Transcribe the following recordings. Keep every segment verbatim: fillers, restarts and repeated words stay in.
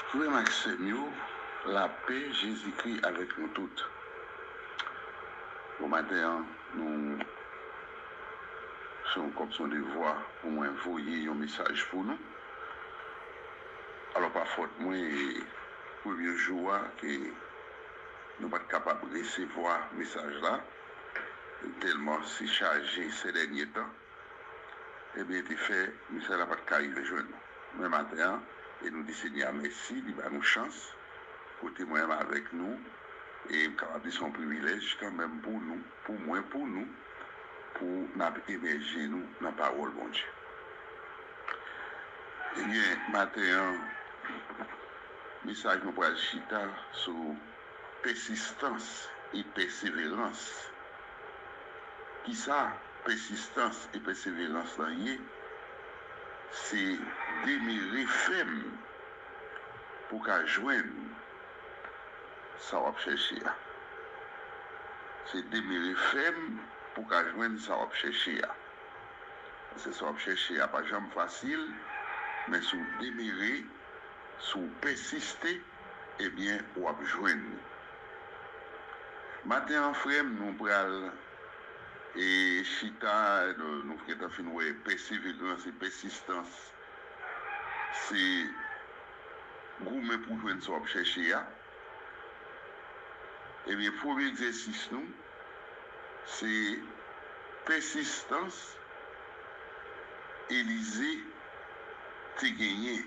Frè m ak sè m yo, lapè Jezikri avèk nou tout. Bon maten an, nou, se yon kòm se yon devwa pou mwen voye yon mesaj pou nou. Alò, pa fòt mwen, e premye jou a, ke nou pa t kapab resevwa mesaj la, tèlman se chaje sè dènye tan. Ebyen, te fè mesaj la pa t ka rive jwenn nou. Men maten an, e nou di Senyè a mèsi, li ba nou chans, kote mwen menm avèk nou, e m kapab di se yon privilèj kanmenm pou nou, pou mwen, pou nou, pou n ap imèje nou nan pawòl Bondye. Ebyen, maten an, mesaj nou pral chita sou pèsistans e pèseverans. Kisa pèsistans e pèseverans lan ye? Se demere fèm pou w ka jwenn sa w ap chèche a. Se demere fèm pou w ka jwenn sa w ap chèche a. Paske sa w ap chèche a pa janm fasil, men si w demere, si w pèsiste, ebyen, w ap jwenn li. Maten an, frè m, nou pral, e, chita, nou, nou gentan fin wè pèseverans e pèsistans. Se goumen pou jwenn sa w ap chèche a. Ebyen, premye egzèsis nou, se pèsistans Elize te genyen.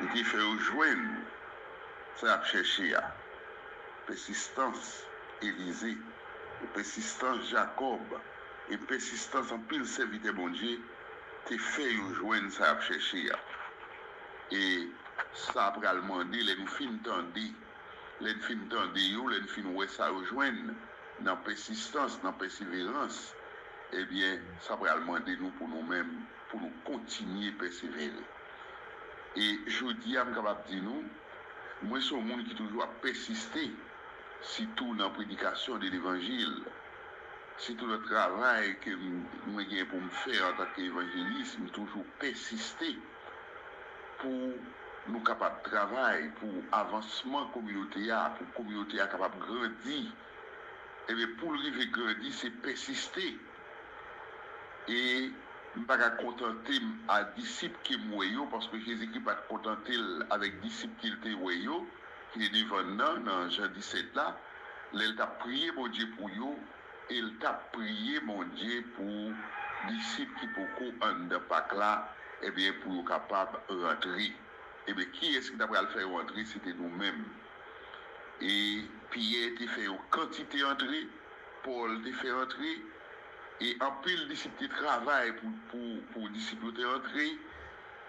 Li te fè yo jwenn sa y ap chèche a. Pèsistans Elize, e pèsistans Jakòb, e pèsistans anpil sèvitè Bondye te fè yo jwenn sa y ap chèche a. E sa pral mande, lè nou fin tande, lè n fin tande yo, lè n fin wè sa yo jwenn nan pèsistans, nan pèseverans, ebyen, sa pral mande nou pou nou menm, pou nou kontinye pèsevere. E jodi a, m kapab di nou, mwen se yon moun ki toujou ap pèsiste, sitou nan predikasyon de levanjil, sitou nan travay ke m, mwen gen pou m fè antanke evanjelis, m toujou pèsiste pou nou kapab travay pou avansman kominote a, pou kominote a kapab grandi. Ebyen, pou l rive grandi, se pèsiste. E m pa ka kontante m a disip ke m wè yo, paske Jezikri pa t kontante l avèk disip ke l te wè yo, ki te devan n nan, nan Jan disèt la, lè l t ap priye Bondye pou yo, e l t ap priye Bondye pou disip ki poko anndan Pak la, ebyen, pou yo kapab rantre. Ebyen, kiyès ki ta pral fè yo antre? Se te nou menm. E Pyè te fè yon kantite antre, Pòl te fè antre, e anpil disip te travay pou, pou, pou disip yo te antre.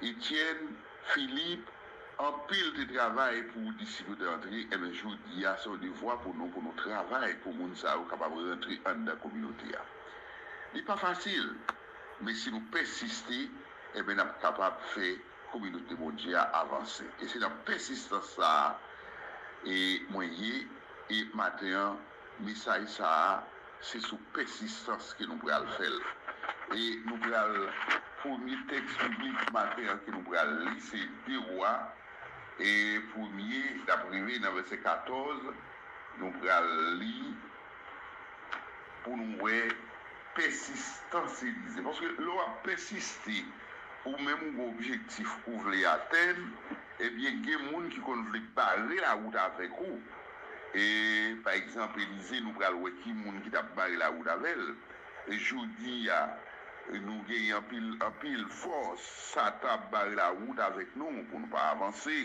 Etyèn, Filip, anpil te travay pou disip yo te antre. Ebyen, jodi a, se yon devwa pou nou, pou nou travay pou moun sa yo kapab rantre anndan kominote a. Li pa fasil, men si nou pèsiste, ebyen, n ap kapab fè kominote Bondye a avanse. E se nan pèsistans sa a, e mwen ye, e maten an, mesaj sa a, se sou pèsistans ke nou pral fè l. E nou pral, premye tèks biblik maten an ke nou pral li, se de Wa, e premye, n ap rive nan vèsè katòz, nou pral li pou nou wè pèsistans Elize. Paske lè w ap pèsiste, ou menm ou gen objektif ou vle atenn, ebyen, gen moun ki konn vle bare lawout avèk ou. E, pa egzanp, Elize, nou pral wè ki moun ki t ap bare lawout avè l. E jodi a, nou genyen anpil, anpil fòs, Satan ap bare lawout avèk nou pou nou pa avanse.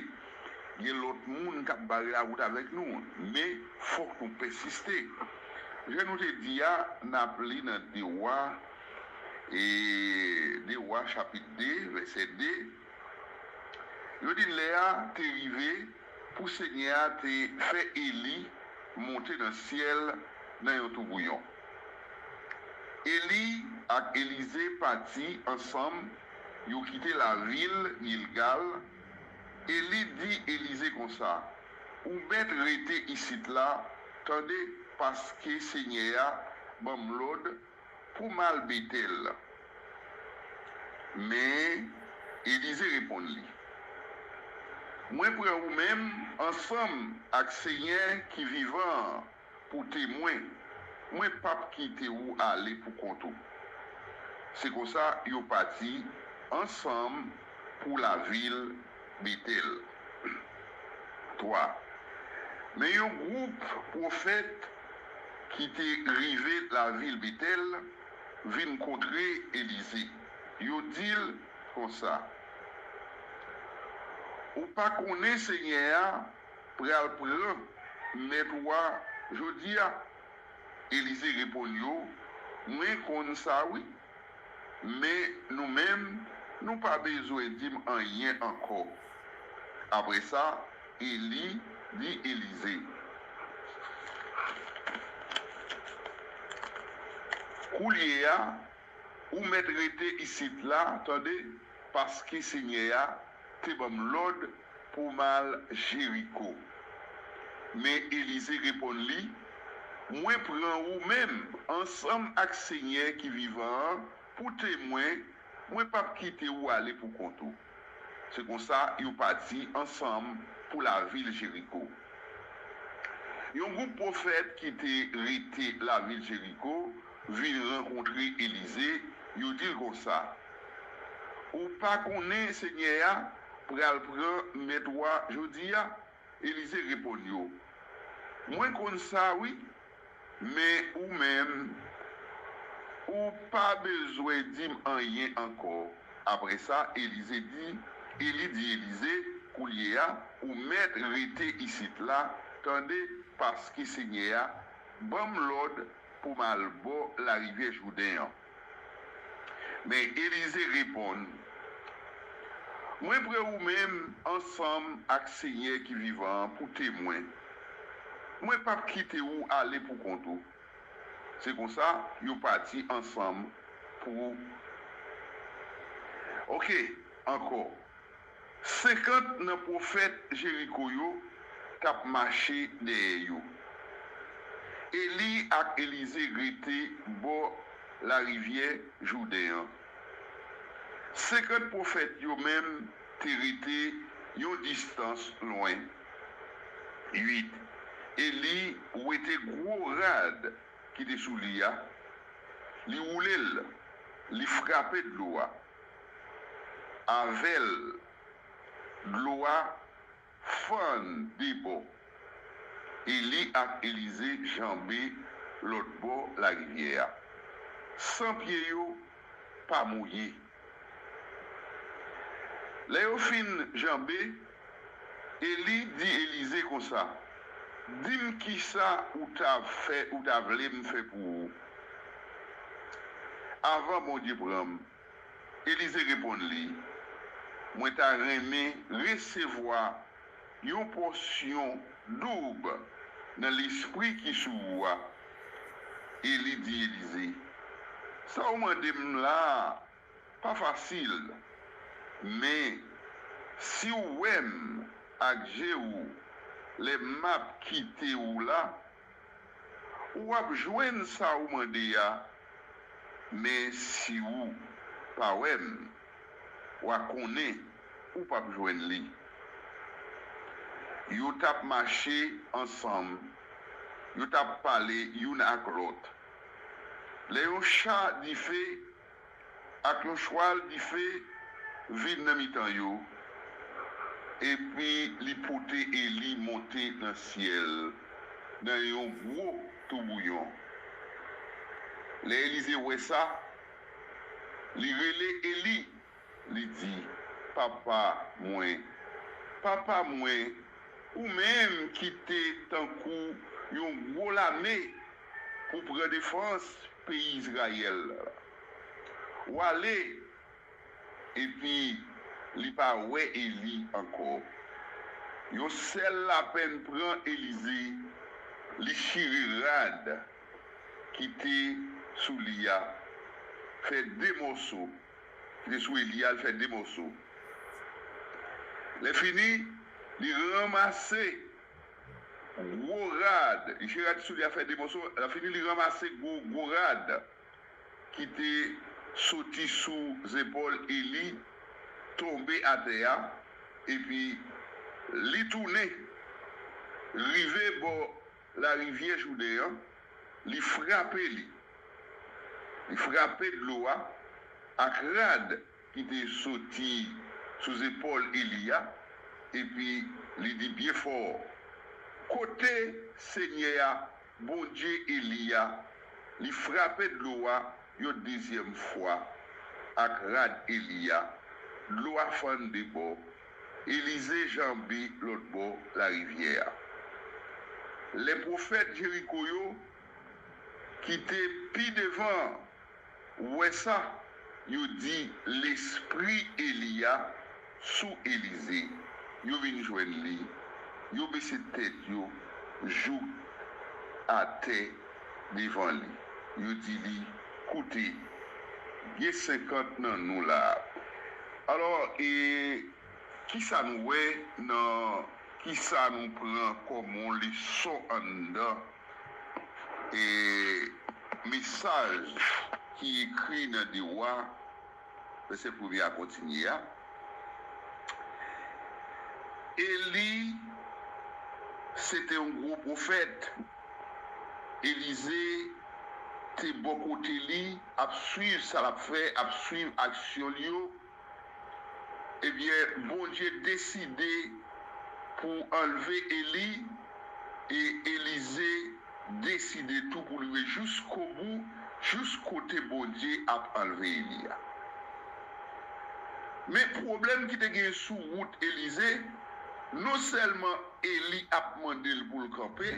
Gen lòt moun k ap bare lawout avèk nou, men fòk nou pèsiste. Jan nou te di a, n ap li nan de Wa, e de Wa chapit de, vèsè de. Yo di, lè a te rive pou Senyè a te fè Eli monte nan syèl nan yon toubouyon. Eli ak Elize pati ansanm, yo kite lavil Gilgal. Eli di Elize konsa, ou mèt rete isit la, tande, paske Senyè a ban m lòd pou m al Betèl. Men, Elize reponn li, Mwen pran ou menm ansanm ak Senyè ki vivan an pou temwen, mwen p ap kite ou ale poukont ou. Se konsa, yo pati ansanm pou lavil Betèl. Twa. Men yon gwoup pwofèt ki te rive lavil Betèl vin kontre Elize. Yo di l konsa, Ou pa konnen Senyè a pral pran mèt ou a jodi a? Elize reponn yo, Mwen konn sa wi, men nou menm, nou pa bezwen di m anyen ankò. Apre sa, Eli di Elize, Koulye a, ou mèt rete isit la, tande, paske Senyè a te ban m lòd pou m al Jeriko. Men Elize reponn li, Mwen pran ou menm ansanm ak Senyè ki vivan an pou temwen, mwen p ap kite ou ale poukont ou. Se konsa, yo pati ansanm pou lavil Jeriko. Yon gwoup pwofèt ki te rete lavil Jeriko vin rankontre Elize, yo di l konsa, Ou pa konnen Senyè a pral pran mèt ou a jodi a? Elize reponn yo, Mwen konn sa wi, men ou menm, ou pa bezwen di m anyen ankò. Apre sa, Elize di, Eli di Elize, Koulye a, ou mèt rete isit la, tande, paske Senyè a ban m lòd pou m al bò larivyè Jouden an. Men Elize reponn, Mwen pran ou menm ansanm ak Senyè ki vivan an pou temwen. Mwen p ap kite ou ale poukont ou. Se konsa, yo pati ansanm pou. Oke, ankò. Senkant nan pwofèt Jeriko yo t ap mache dèyè yo. Eli ak Elize rete bò larivyè Jouden an. Senkant pwofèt yo menm te rete yon distans lwen. Uit. Eli wete gwo rad ki te sou li a, li woule l, li frape dlo a. Avè l, dlo a fann de bò. Eli ak Elize janbe lòt bò larivyè a, san pye yo pa mouye. Lè yo fin janbe, Eli di Elize konsa, Di m kisa ou ta fè, ou ta vle m fè pou ou. Avan Bondye pran m, Elize reponn li, Mwen ta renmen resevwa yon pòsyon doub nan lespri ki sou ou a. Eli di Elize, Sa w mande m la a pa fasil, men si w wè m ak je w lè m ap kite w la, w ap jwenn sa w mande a, men si w pa wè m, w a konnen ou p ap jwenn li. Yo t ap mache ansanm, yo t ap pale youn ak lòt. Lè yon cha dife ak yon chwal dife vin nan mitan yo, epi li pote Eli monte nan syèl nan yon gwo toubouyon. Lè Elize wè sa, li rele Eli, li di, Papa mwen, papa mwen, ou menm ki te tankou yon gwo lame pou pran defans peyi Izrayèl la. W ale, epi li pa wè Eli ankò. Yon sèl lapenn pran Elize, li chire rad ki te sou li a, fè de mòso, ki te sou Eli a, l fè de mòso. Lè fini, li ranmase gwo rad, li chire rad sou li a, fè de mòso, lè fini, li ranmase gwo, gwo rad ki te soti sou zepòl Eli, tonbe atè a, epi li tounen, rive bò larivyè Jouden an, li frape li. Li frape dlo a ak rad ki te soti sou zepòl Eli a, epi li di byen fò, "Kote Senyè a, Bondye Eli a?" Li frape dlo a yon dezyèm fwa ak rad Eli a. Dlo a fann de bò. Elize janbe lòt bò larivyè a. Lè pwofèt Jeriko yo ki te pi devan an wè sa, yo di lespri Eli a sou Elize. Yo vin jwenn li, yo bese tèt yo jouk atè devan li. Yo di li, "Koute, gen senkant nan nou la a." Alò, e kisa nou wè nan, kisa nou pran kòm yon leson anndan e mesaj ki ekri nan De Wa, vèsè premye a kontinye a? Eli, se te yon gwo pwofèt. Elize te bò kote li, ap swiv sa l ap fè, ap swiv aksyon l yo. Ebyen, Bondye deside pou anlve Eli, e Elize deside tou pou li rive jiskobou, jis kote Bondye ap anlve Eli a. Men pwoblèm ki te genyen sou wout Elize, non sèlman Eli ap mande l pou l kanpe,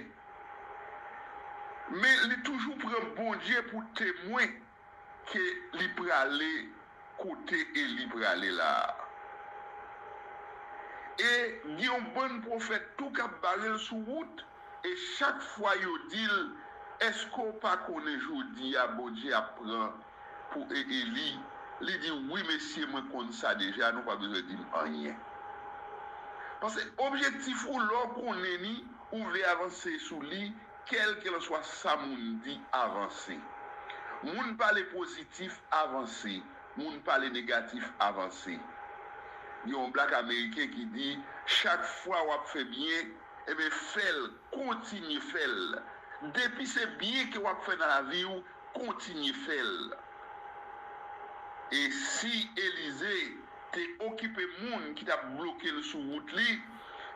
men li toujou pran Bondye pou temwen ke li prale kote Eli prale la a. E gen yon bann pwofèt tou k ap bare l sou wout, e chak fwa yo di l, "Èske w pa konnen jodi a Bondye ap pran pou e-, Eli?" Li di, "Wi, mesye, mwen konn sa deja, nou pa bezwen di m anyen." Paske objektif ou, lè w konnen li, ou vle avanse sou li, kèlkelanswa sa moun di, avanse. Moun pale pozitif, avanse. Moun pale negatif, avanse. Gen yon blak ameriken ki di, "Chak fwa w ap fè byen, ebyen, fè l, kontinye fè l. Depi se byen ke w ap fè nan lavi w, kontinye fè l." E si Elize te okipe moun ki t ap bloke l sou wout li,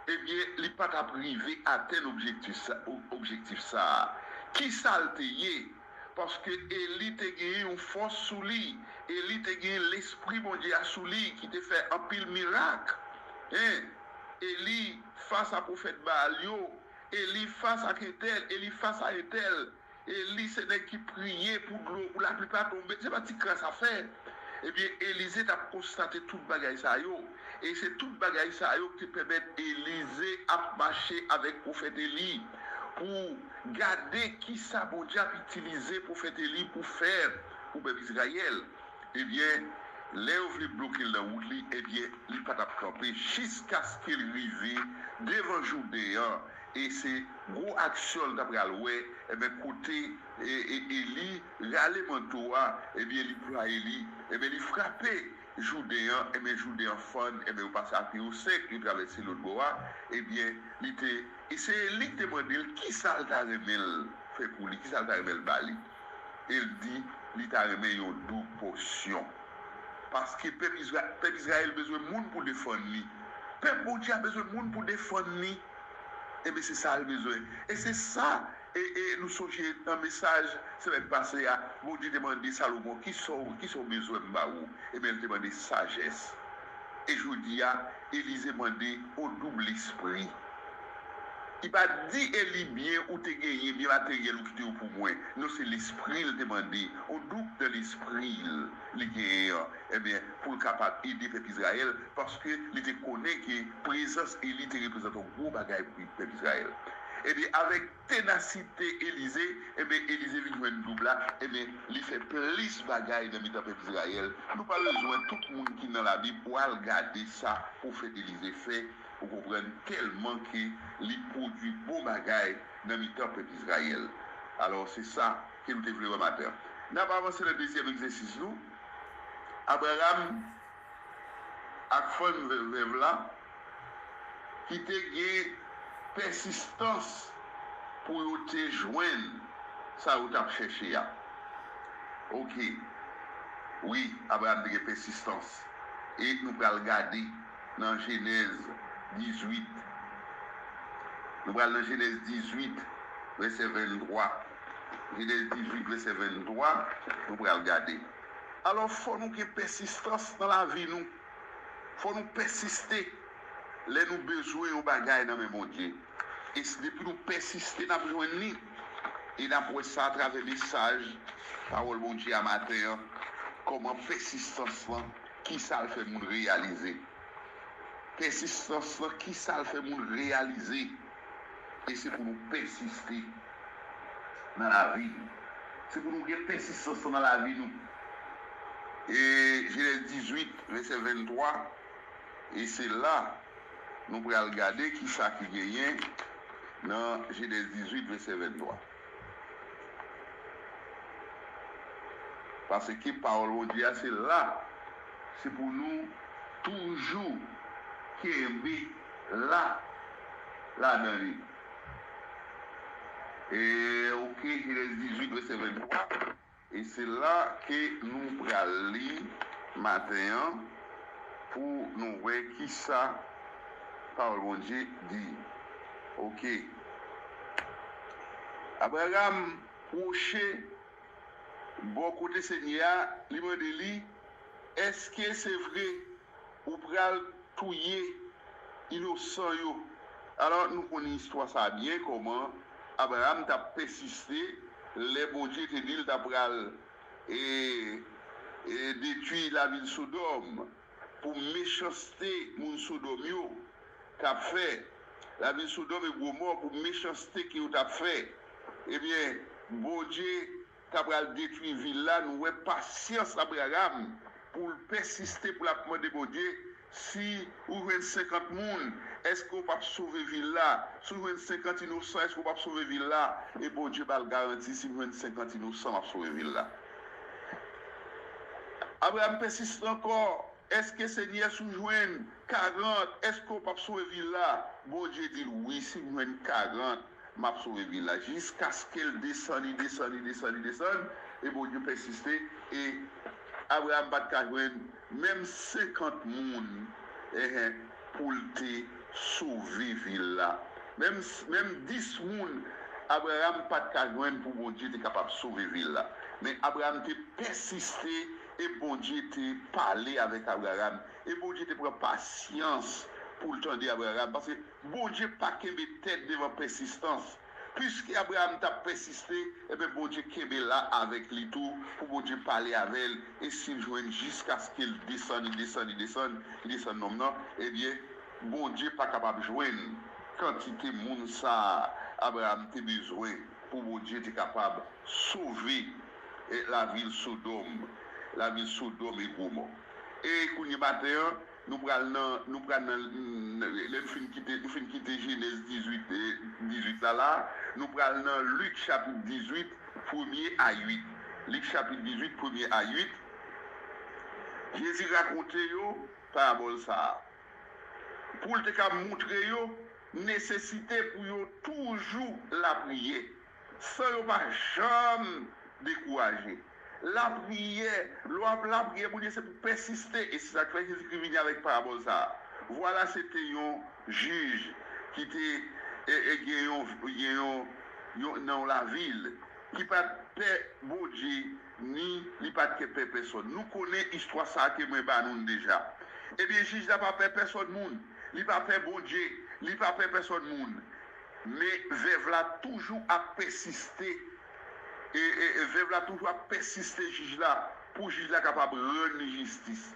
ebyen, li pa t ap rive atenn objektif sa, o-, objektif sa a. Kisa l te ye? Paske Eli te genyen yon fòs sou li. Eli te genyen Lespri Bondye a sou li, ki te fè anpil mirak. Hein? Eli fas a pwofèt Baal yo. Eli fas ak entèl. Eli fas a entèl. Eli se nèg ki priye pou dlo, pou laplipa tonbe. Se pa ti kras afè. Ebyen, Elize t ap konstate tout bagay sa yo. E se tout bagay sa yo ki te pèmèt Elize ap mache avèk pwofèt Eli pou gade kisa Bondye ap itilize pwofèt Eli pou fè pou pèp Izrayèl. Ebyen, lè yo vle bloke l nan wout li, ebyen, li pa t ap kanpe jiskaske l rive devan Jouden an. E se gwo aksyon l ta pral wè, ebyen, kote, e, e, Eli rale manto a, ebyen, li plwaye li, ebyen, li frape Jouden an, ebyen, Jouden an fann, ebyen, yo pase a pye yo sèk, yo travèse lòt bò a, ebyen, li te, e se Eli ki te mande l kisa l ta renmen l fè pou li, kisa l ta renmen l ba li. E l di li ta renmen yon doub pòsyon. Paske pèp Izra-, pèp Izrayèl bezwen moun pou defann li. Pèp Bondye a bezwen moun pou defann li. Ebyen, se sa l bezwen. E se sa, e, e nou sonje nan mesaj semèn pase a, Bondye te mande Salomon, "Kisa w, kisa w bezwen m ba ou?" Ebyen, l te mande sajès. E jodi a, Elize mande yon doub lespri. Li pa di Eli byen ou te genyen, byen materyèl ou kite yo pou mwen. Non, se lespri l te mande, yon doub nan lespri l li genyen an, ebyen, pou l kapab ede pèp Izrayèl, paske li te konnen ke prezans Eli te reprezante yon gwo bagay pou pèp Izrayèl. Ebyen, avèk tenasite Elize, ebyen, Elize vin jwenn doub la, ebyen, li fè plis bagay nan mitan pèp Izrayèl. Nou pa bezwen tout moun ki nan Labib, w al gade sa pwofèt Elize fè, ou konprann, tèlman ke li pwodui bon bagay nan mitan pèp Izrayèl. Alò, se sa ke nou te vle wè maten an. N ap avanse nan dezyèm egzèsis nou. Abraram ak fanm vèv la ki te gen pèsistans pou yo te jwenn sa yo t ap chèche a. Oke. Wi, Abraram te gen pèsistans. E nou pral gade nan Jenèz dizuit. Nou pral nan Jenèz dizuit, vèsè venntwa. Jenèz dizuit, vèsè venntwa, nou pral gade. Alò, fò nou gen pèsistans nan lavi nou. Fò nou pèsiste lè nou bezwen yon bagay nan men Bondye. E si depi nou pèsiste, n ap jwenn li. E n ap wè sa atravè mesaj pawòl Bondye a maten an. Kòman pèsistans lan, ki sa l fè moun reyalize? Pèsistans lan, ki sa l fè moun reyalize? E se pou nou pèsiste nan lavi nou. Se pou nou gen pèsistans nan lavi nou. E Jenèz dizuit, vèsè venntwa, e se la nou pral gade ki sa ki genyen nan Jenèz dizuit, vèsè venntwa. Paske pawòl Bondye a se la, se pou nou toujou kenbe la, ladan li. E, oke, Jenèz dizuit, vèsè venntwa. E se la ke nou pral li maten an pou nou wè ki sa pawòl Bondye di. Oke. Abraram pwoche bò kote Senyè a, li mande li, èske se vre ou pral touye inosan yo? Alò, nou konnen istwa sa a byen, kòman Abraram t ap pèsiste lè Bondye te di l t ap pral e, e detwi lavil Sodòm pou mechanste moun Sodòm yo t ap fè, lavil Sodòm e Gomò pou mechanste ke yo t ap fè. Ebyen, Bondye ta pral detwi vil la, nou wè pasyans Abraram pou l pèsiste, pou l ap mande Bondye, si ou jwenn senkant moun, èske w p ap sove vil la? Si w jwenn senkant inosan, èske w p ap sove vil la? E Bondye ba l garanti, si m jwenn senkant inosan, m ap sove vil la. Abraram pèsiste ankò, èske Senyè, si w jwenn karant, èske w p ap sove vil la? Bondye di l, wi, si m jwenn karant, m ap sove vil la. Jiskaske l desann, li desann, li desann, li desann, e Bondye pèsiste, e Abraram pa t ka jwenn menm senkant moun, enhen, pou l te sove vil la. Menm, menm dis moun, Abraram pa t ka jwenn pou Bondye te kapab sove vil la. Men Abraram te pèsiste e Bondye te pale avèk Abraram. E Bondye te pran pasyans pou l tande Abraram. Paske Bondye pa kenbe tèt devan pèsistans. Piske Abraram t ap pèsiste, ebyen, Bondye kenbe la avèk li tou, pou Bondye pale avè l, e si l jwenn jiskaske l desann, li desann, li desann, li desann nonm nan, ebyen, Bondye pa kapab jwenn kantite moun sa a Abraram te bezwen pou Bondye te kapab sove, eh, lavil Sodòm, lavil Sodòm e Gomò. E kounye maten an, nou pral nan, nou pral nan, lè n fin kite, nou fin kite Jenèz dizuit, eh, dizuit la, la, nou pral nan Lik chapit dizuit, premye a uit. Lik chapit dizuit, premye a uit. Jezi rakonte yo parabòl sa a pou l te ka montre yo nesesite pou yo toujou lapriyè, san yo pa janm dekouraje. Lapriyè, lè w ap lapriyè, Bondye, se pou pèsiste, e se sa k fè Jezikri vini avèk parabòl sa a. Vwala, se te yon jij ki te e, e gen yon, gen yon, yon nan yon lavil ki pa t pè Bondye, ni li pa t ke pè pèsòn. Nou konnen istwa sa a ke mwen ba nou l deja. Ebyen, jij la pa pè pèsòn moun. Li pa pè Bondye. Li pa pè pèsòn moun. Men vèv la toujou ap pèsiste. E, e, e vèv la toujou ap pèsiste jij la, pou jij la kapab rann li jistis.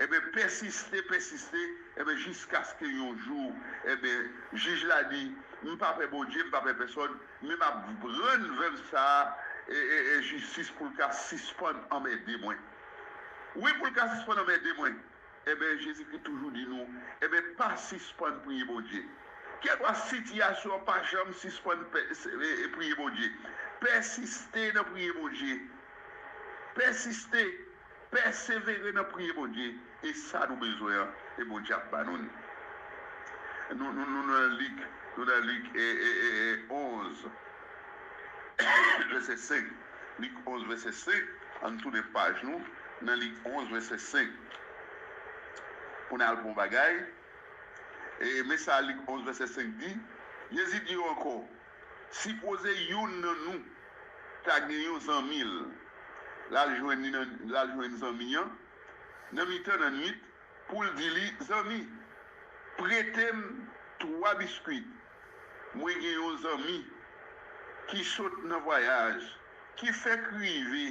Ebyen, pèsiste, pèsiste, ebyen, jiskaske yon jou, ebyen, jij la di, "M pa pè Bondye, m pa pè pèsòn, men m ap rann vèv sa a, e, e, e, jistis pou l ka sispann anmède mwen." Wi, pou l ka sispann anmède mwen. Ebyen, Jezikri toujou di nou, ebyen, pa sispann priye Bondye. Kèlkeswa sitiyasyon an, pa janm sispann pè-, e, e, priye Bondye. Pèsiste nan priye Bondye. Pèsiste. Pèsevere nan priye Bondye, e sa nou bezwen an, e Bondye ap ba nou li. Nou, nou, nou nan Lik, nou nan Lik e, e, e, e, onz, vèsè senk. Lik onz, vèsè senk. Ann tounen paj nou nan Lik onz, vèsè senk. Pou n al pou yon bagay. E men sa Lik onz, vèsè senk di, Jezi di yo ankò, sipoze youn nan nou ta gen yon zanmi l, l al jwenn li nan, l al jwenn zanmi an nan mitan lannwit pou l di li, zanmi, prete m twa biskwit. Mwen gen yon zanmi ki sot nan vwayaj, ki fèk rive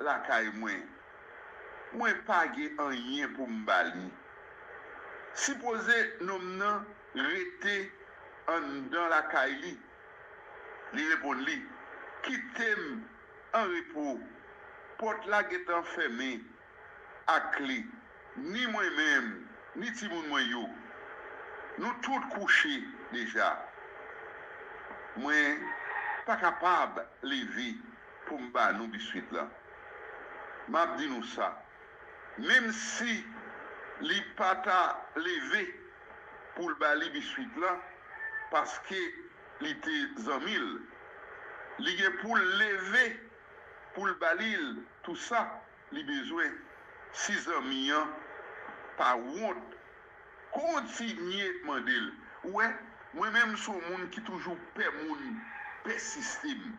lakay mwen. Mwen pa gen anyen pou m ba li. Sipoze nonm nan rete anndan lakay li. Li reponn li, kite m an repo. Pòt la gentan fèmen ak kle. Ni mwen menm, ni timoun mwen yo, nou tout kouche deja. Mwen pa kapab leve pou m ba nou biswit la. M ap di nou sa, menm si li pa ta leve pou l ba li biswit la, paske li te zanmi l, li gen pou l leve pou l ba li l tou sa li bezwen. Si zanmi an pa wont, kontinye mande l. Ou wè, mwen menm m se yon moun ki toujou pè moun pèsiste m.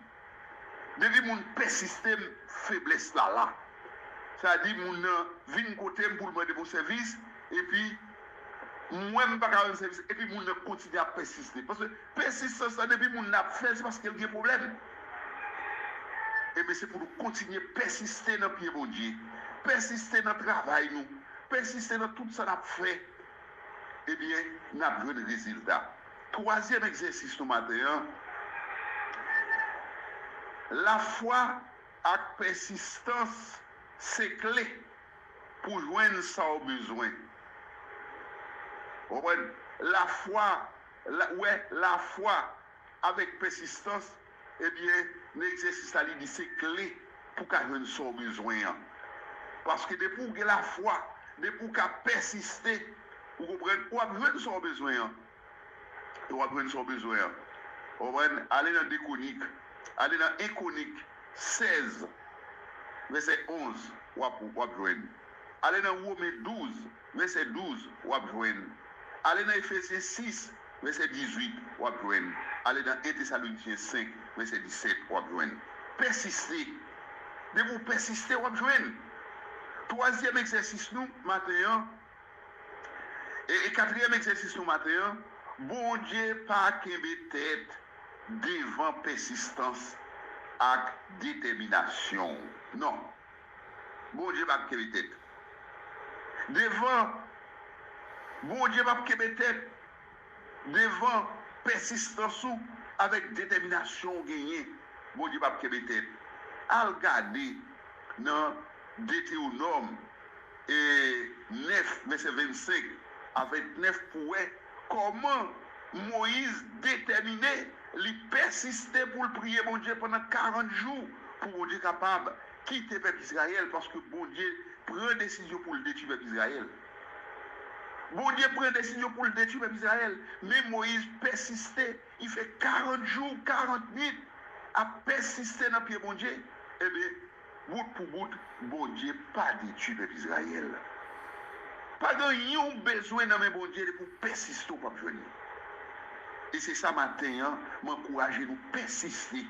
Depi moun pèsiste m, feblès la la. Sa di moun nan vin kote m pou l mande m yon sèvis, epi mwen m pa ka rann sèvis, epi moun nan kontinye ap pèsiste. Paske pèsistans la, depi moun nan ap fè l, se paske l gen pwoblèm. Ebyen, se pou nou kontinye pèsiste nan pye Bondye, pèsiste nan travay nou, pèsiste nan tout sa n ap fè. Ebyen, n ap jwenn rezilta. Twazyèm egzèsis nou maten an, lafwa ak pèsistans se kle pou jwenn sa w bezwen. Ou konprann? Lafwa, la, wè, lafwa avèk pèsistans, ebyen, nan egzèsis la, li di se kle pou ka jwenn sa w bezwen an. Paske depi w gen lafwa, depi w ka pèsiste, ou konprann, w ap jwenn sa w bezwen an. E w ap jwenn sa w bezwen an. Ou konprann? Ale nan de Kwonik. Ale nan en Kwonik sèz, vèsè onz, w ap, w ap jwenn. Ale nan Women douz, vèsè douz, w ap jwenn. Ale nan Efezyen sis, vèsè dizuit, w ap jwenn. Ale nan en Tesalonisyen senk, vèsè disèt, w ap jwenn. Pèsiste. Depi w pèsiste, w ap jwenn. Twazyèm egzèsis nou maten an, e, e katriyèm egzèsis nou maten an, Bondye pa kenbe tèt devan pèsistans ak detèminasyon w. Non. Bondye p ap kenbe tèt. Devan, Bondye p ap kenbe tèt devan pèsistans ou avèk detèminasyon w genyen. Bondye p ap kenbe tèt. Al gade nan Detewonòm e nèf, vèsè vennsenk a vennèf pou wè kòman Moyiz detèmine, li pèsiste pou l priye Bondye pandan karant jou pou Bondye kapab kite pèp Izrayèl, paske Bondye pran desizyon pou l detwi pèp Izrayèl. Bondye pran desizyon pou l detwi pèp Izrayèl, men Moyiz pèsiste, li fè karant jou, karant nwit ap pèsiste nan pye Bondye. Ebyen, bout pou bout, Bondye pa detwi pèp Izrayèl. Pa gen anyen w bezwen nan men Bondye, depi w pèsiste, w p ap jwenn li. E se sa maten an, m ankouraje nou pèsiste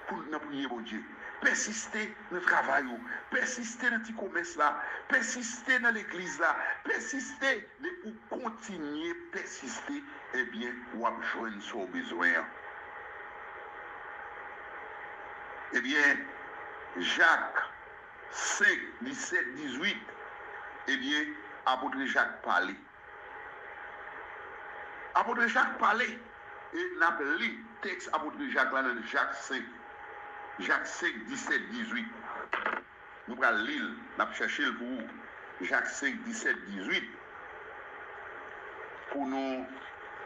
pou n nan priye Bondye. Pèsiste nan travay ou. Pèsiste nan ti komès la. Pèsiste nan legliz la. Pèsiste. Depi w kontinye pèsiste, ebyen, w ap jwenn sa w bezwen an. Ebyen, Jak senk, disèt, dizuit, ebyen, apot Jak pale. Apot Jak pale, e n ap li tèks apot Jak la nan Jak senk. Jak senk, disèt, dizuit. Nou pral li l, n ap chèche l pou ou. Jak senk, disèt, dizuit. Pou nou,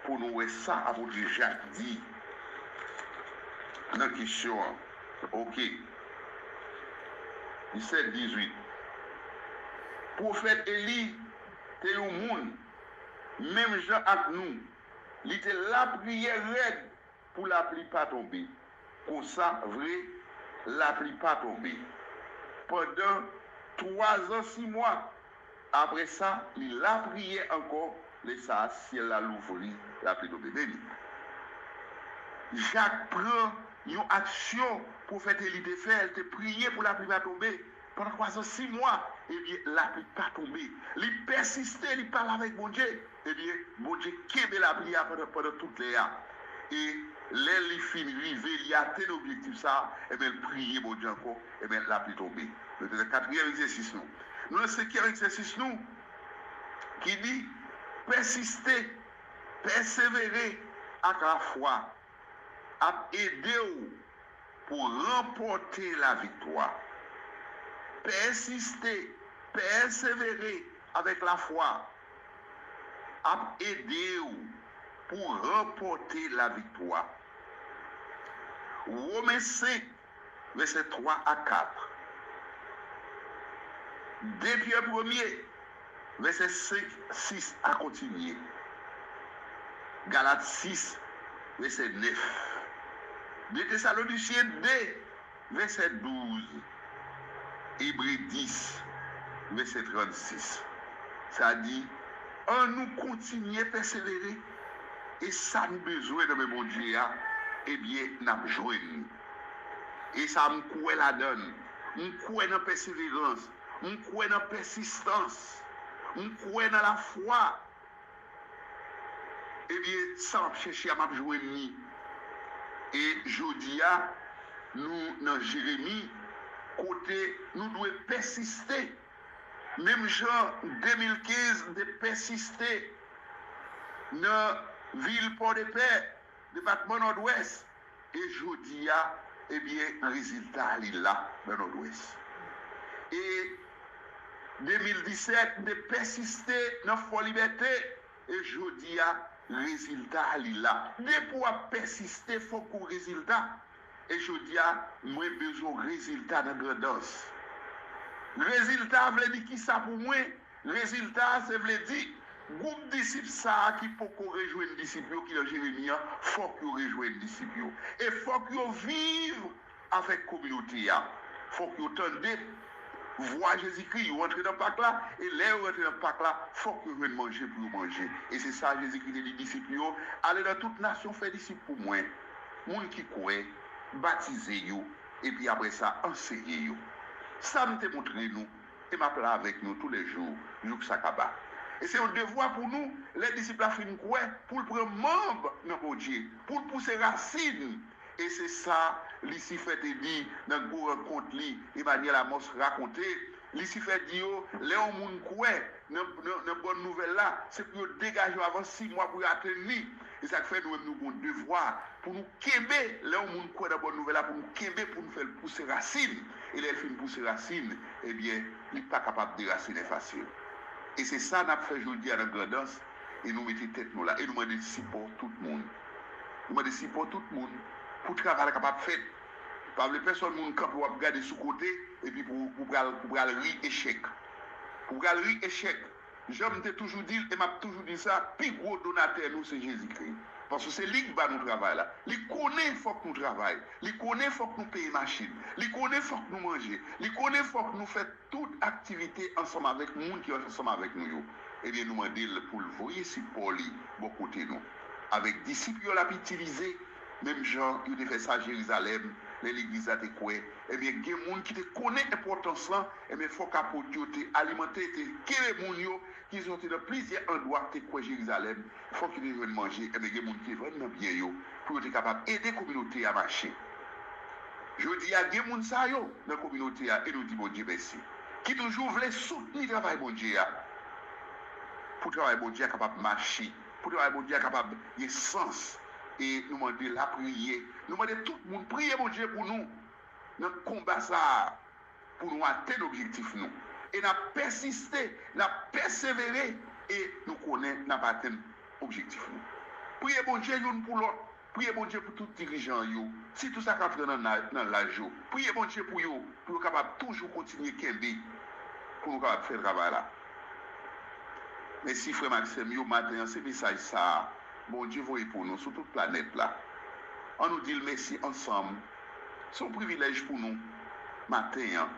pou nou wè sa apot Jak di nan kesyon an. Oke. Disèt, dizuit. Pwofèt Eli te yon moun, menm jan ak nou. Li te lapriyè rèd pou lapli pa tonbe. Konsa, vre, lapli pa tonbe. Pandan twazan sis mwa, apre sa, li lapriyè ankò, lè sa a, syèl la louvri, lapli tonbe. Beni. Jak pran yon aksyon pwofèt Eli te fè, li te priye pou lapli pa tonbe. Pandan twazan sis mwa, ebyen, lapli pa tonbe. Li pèsiste, li pale avèk Bondye. Ebyen, Bondye kenbe lapli a pandan, pandan tout lè a. E lè li fin rive, li atenn objektif sa a, ebyen, li priye Bondye ankò, ebyen, lapli tonbe. Nou te nan katriyèm egzèsis nou. Nou nan senkyèm egzèsis nou, ki di, pèsiste, pèsevere ak lafwa ap ede w pou ranpòte laviktwa. Pèsiste, pèsevere avèk lafwa ap ede w pou ranpòte laviktwa. Women senk, vèsè twa a kat. De Pyè premye, vèsè senk, sis a kontinye. Galat sis, vèsè nèf. De Tesalonisyen de, vèsè douz. Ebre dis, vèsè trannsis. Sa di, ann nou kontinye pèsevere, e sa nou bezwen nan men Bondye a, ebyen, n ap jwenn li. E sa, m kwè ladan l. M kwè nan pèseverans. M kwè nan pèsistans. M kwè nan lafwa. Ebyen, sa m ap chèche a, m ap jwenn li. E jodi a, nou nan Jeremi, kote nou dwe pèsiste. Menm jan de mil kenz te pèsiste nan vil Pòdepè, depatman Nòdwès, e jodi a, ebyen, rezilta li la nan Nòdwès. E de mil disèt, m te pèsiste nan Fò Libète, e jodi a, rezilta li la. Depi w ap pèsiste, fòk ou rezilta. E jodi a, mwen bezwen rezilta nan Grandans. Rezilta vle di kisa pou mwen? Rezilta a, se vle di, gwoup disip sa a ki poko rejwenn disip yo ki nan Jeremi an, fòk yo rejwenn disip yo. E fòk yo viv avèk kominote a. Fòk yo tande vwa Jezikri, yo antre nan Pak la, e lè yo rantre nan Pak la, fòk yo jwenn manje pou yo manje. E se sa Jezikri te di disip yo, ale nan tout nasyon, fè disip pou mwen, moun ki kwè, batize yo, epi apre sa, anseye yo. Sa m te montre nou, e m ap la avèk nou toulejou, jouk sa kaba. E se yon devwa pou nou, lè disip la fin kwè, pou l pran manb nan Bondye, pou l pouse rasin. E se sa Lisifè te di nan gwo rankont li, Emmanuel Amos rakonte. Lisifè di yo, lè yon moun kwè nan, nan, nan bòn nouvèl la, se pou yo degaje yo avan sis mwa pou yo atenn li. E sa k fè nou menm nou gen yon devwa pou nou kenbe, lè yon moun kwè nan bòn nouvèl la, pou nou kenbe, pou nou fè l pouse rasin. E lè l fin pouse rasin, ebyen, li pa kapab derasinen fasil. E se sa n ap fè jodi a nan Grandans, e nou mete tèt nou la, e nou mande sipò tout moun. Nou mande sipò tout moun pou travay la kapab fèt. Pa vle pèsonn moun kanpe w ap gade sou kote, epi pou, pou pral, pou pral ri echèk. Pou pral ri echèk. Jan m te toujou di l, e m ap toujou di sa, pi gwo donatè nou se Jezikri. Paske se li k ba nou travay la. Li konnen fòk nou travay. Li konnen fòk nou peye machin. Li konnen fòk nou manje. Li konnen fòk nou fè tout aktivite ansanm avèk moun ki ansanm avèk nou yo. Ebyen, nou mande l pou l voye sipò li bò kote nou. Avèk disip yo l ap itilize, menm jan yo te fè sa Jerizalèm, lè legliz la te kwè. Ebyen, gen moun ki te konnen enpòtans lan, ebyen, fòk apot yo te alimante, te kenbe moun yo ki soti nan plizyè andwa ki te kwè Jerizalèm, fòk yo te jwenn manje, ebyen, gen moun ki te vann nan byen yo pou yo te kapab ede kominote a mache. Jodi a, gen moun sa yo nan kominote a, e nou di Bondye mèsi, ki toujou vle soutni travay Bondye a, pou travay Bondye a kapab mache, pou travay Bondye a kapab gen sans. E nou mande lapriyè, nou mande tout moun priye Bondye pou nou nan konba sa a, pou nou atenn objektif nou. E n ap pèsiste, n ap pèsevere, e nou konnen n ap atenn objektif nou. Priye Bondye youn pou lòt. Priye Bondye pou tout dirijan yo, sitou sa k antre nan na-, nan laj yo. Priye Bondye pou yo, pou yo kapab toujou kontinye kenbe. pou nou kapab fè travay la. Mèsi, frè m ak sè m yo, maten an, se mesaj sa a Bondye voye pou nou sou tout planèt la. An nou di l mèsi ansanm. Se yon privilèj pou nou, maten an,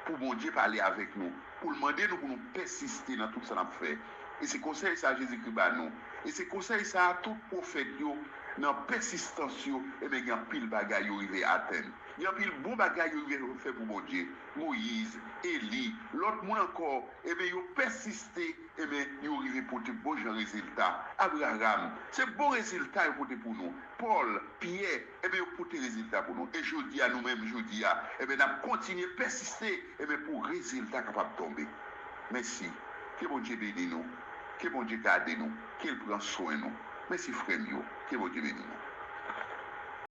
pou Bondye pale avèk nou, pou l mande nou pou nou pèsiste nan tout sa n ap fè. E se konsèy sa Jezikri ba nou. E se konsèy sa a tout pwofèt yo, nan pèsistans yo, ebyen, gen anpil bagay yo rive atenn. Gen anpil bon bagay yo rive fè pou Bondye. Moyiz, Eli, lòt moun ankò, ebyen, yo pèsiste, ebyen, yo rive pote bon jan rezilta. Abraram, se bon rezilta yo pote pou nou. Pòl, Pyè, ebyen, yo pote rezilta pou nou. E jodi a, nou menm, jodi a, ebyen, n ap kontinye pèsiste, ebyen, pou rezilta kapab tonbe. Mèsi. Ke Bondye beni nou. Ke Bondye gade nou. Ke l pran swen nou. Mèsi, frè m yo. Ke Bondye beni nou.